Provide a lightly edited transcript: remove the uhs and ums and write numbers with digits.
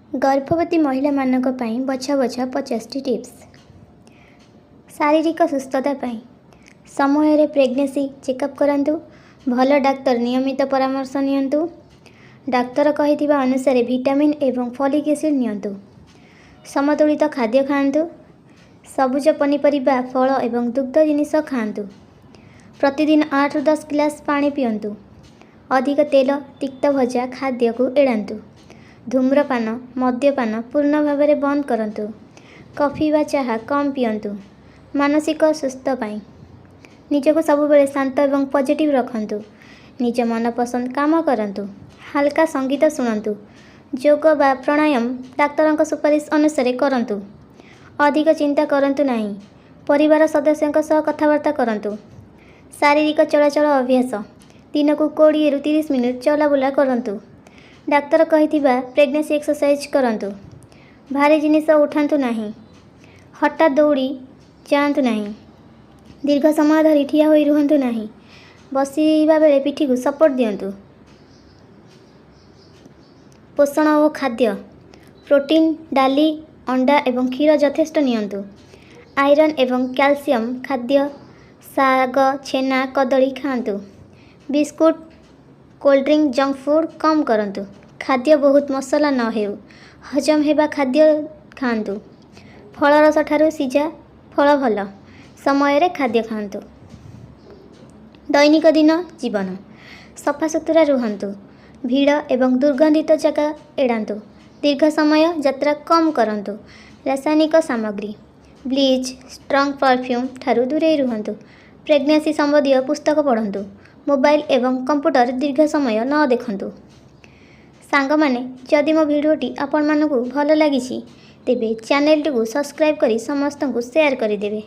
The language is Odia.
ଗର୍ଭବତୀ ମହିଳାମାନଙ୍କ ପାଇଁ ବଛା ବଛା 50ଟି ଟିପ୍ସ। ଶାରୀରିକ ସୁସ୍ଥତା ପାଇଁ ସମୟରେ ପ୍ରେଗନେନ୍ସି ଚେକଅପ୍ କରାନ୍ତୁ। ଭଲ ଡାକ୍ତର ନିୟମିତ ପରାମର୍ଶ ନିଅନ୍ତୁ। ଡାକ୍ତର କହିଥିବା ଅନୁସାରେ ଭିଟାମିନ୍ ଏବଂ ଫଲିକ୍ ଏସିଡ଼୍ ନିଅନ୍ତୁ। ସମତୁଳିତ ଖାଦ୍ୟ ଖାଆନ୍ତୁ। ସବୁଜ ପନିପରିବା, ଫଳ ଏବଂ ଦୁଗ୍ଧ ଜିନିଷ ଖାଆନ୍ତୁ। ପ୍ରତିଦିନ 8ରୁ 10 ଗ୍ଲାସ୍ ପାଣି ପିଅନ୍ତୁ। ଅଧିକ ତେଲ, ତିକ୍ତ, ଭଜା ଖାଦ୍ୟକୁ ଏଡ଼ାନ୍ତୁ। ଧୂମ୍ରପାନ, ମଦ୍ୟପାନ ପୂର୍ଣ୍ଣ ଭାବରେ ବନ୍ଦ କରନ୍ତୁ। କଫି ବା ଚାହା କମ୍ ପିଅନ୍ତୁ। ମାନସିକ ସୁସ୍ଥ ପାଇଁ ନିଜକୁ ସବୁବେଳେ ଶାନ୍ତ ଏବଂ ପଜିଟିଭ୍ ରଖନ୍ତୁ। ନିଜ ମନପସନ୍ଦ କାମ କରନ୍ତୁ। ହାଲକା ସଙ୍ଗୀତ ଶୁଣନ୍ତୁ। ଯୋଗ ବା ପ୍ରାଣାୟାମ ଡାକ୍ତରଙ୍କ ସୁପାରିଶ ଅନୁସାରେ କରନ୍ତୁ। ଅଧିକ ଚିନ୍ତା କରନ୍ତୁ ନାହିଁ। ପରିବାର ସଦସ୍ୟଙ୍କ ସହ କଥାବାର୍ତ୍ତା କରନ୍ତୁ। ଶାରୀରିକ ଚଳାଚଳ ଅଭ୍ୟାସ: ଦିନକୁ 20ରୁ 30 ମିନିଟ୍ ଚଲାବୁଲା କରନ୍ତୁ। ଡାକ୍ତର କହିଥିବା ପ୍ରେଗନେନ୍ସି ଏକ୍ସରସାଇଜ୍ କରନ୍ତୁ। ଭାରି ଜିନିଷ ଉଠାନ୍ତୁ ନାହିଁ। ହଠାତ୍ ଦୌଡ଼ି ଯାଆନ୍ତୁ ନାହିଁ। ଦୀର୍ଘ ସମୟ ଧରି ଠିଆ ହୋଇ ରୁହନ୍ତୁ ନାହିଁ। ବସିବା ବେଳେ ପିଠିକୁ ସପୋର୍ଟ ଦିଅନ୍ତୁ। ପୋଷଣ ଓ ଖାଦ୍ୟ: ପ୍ରୋଟିନ୍, ଡାଲି, ଅଣ୍ଡା ଏବଂ କ୍ଷୀର ଯଥେଷ୍ଟ ନିଅନ୍ତୁ। ଆଇରନ୍ ଏବଂ କ୍ୟାଲସିୟମ୍ ଖାଦ୍ୟ, ଶାଗ, ଛେନା, କଦଳୀ ଖାଆନ୍ତୁ। Biscuit, cold drink, junk food କମ୍ କରନ୍ତୁ। ଖାଦ୍ୟ ବହୁତ ମସଲା ନ ହେଉ। ହଜମ ହେବା ଖାଦ୍ୟ ଖାଆନ୍ତୁ। ଫଳରସ ଠାରୁ ସିଝା ଫଳ ଭଲ। ସମୟରେ ଖାଦ୍ୟ ଖାଆନ୍ତୁ। ଦୈନିକ ଦିନ ଜୀବନ: ସଫାସୁତୁରା ରୁହନ୍ତୁ। ଭିଡ଼ ଏବଂ ଦୁର୍ଗନ୍ଧିତ ଜାଗା ଏଡ଼ାନ୍ତୁ। ଦୀର୍ଘ ସମୟ ଯାତ୍ରା କମ୍ କରନ୍ତୁ। ରାସାୟନିକ ସାମଗ୍ରୀ, ବ୍ଲିଚ୍, ଷ୍ଟ୍ରଙ୍ଗ ପରଫ୍ୟୁମ୍ ଠାରୁ ଦୂରେଇ ରୁହନ୍ତୁ। ପ୍ରେଗନେନ୍ସି ସମ୍ବନ୍ଧୀୟ ପୁସ୍ତକ ପଢ଼ନ୍ତୁ। ମୋବାଇଲ ଏବଂ କମ୍ପ୍ୟୁଟର ଦୀର୍ଘ ସମୟ ନ ଦେଖନ୍ତୁ। ସାଙ୍ଗମାନେ, ଯଦି ମୋ ଭିଡ଼ିଓଟି ଆପଣମାନଙ୍କୁ ଭଲ ଲାଗିଛି, ତେବେ ଚ୍ୟାନେଲଟିକୁ ସବସ୍କ୍ରାଇବ୍ କରି ସମସ୍ତଙ୍କୁ ସେୟାର କରିଦେବେ।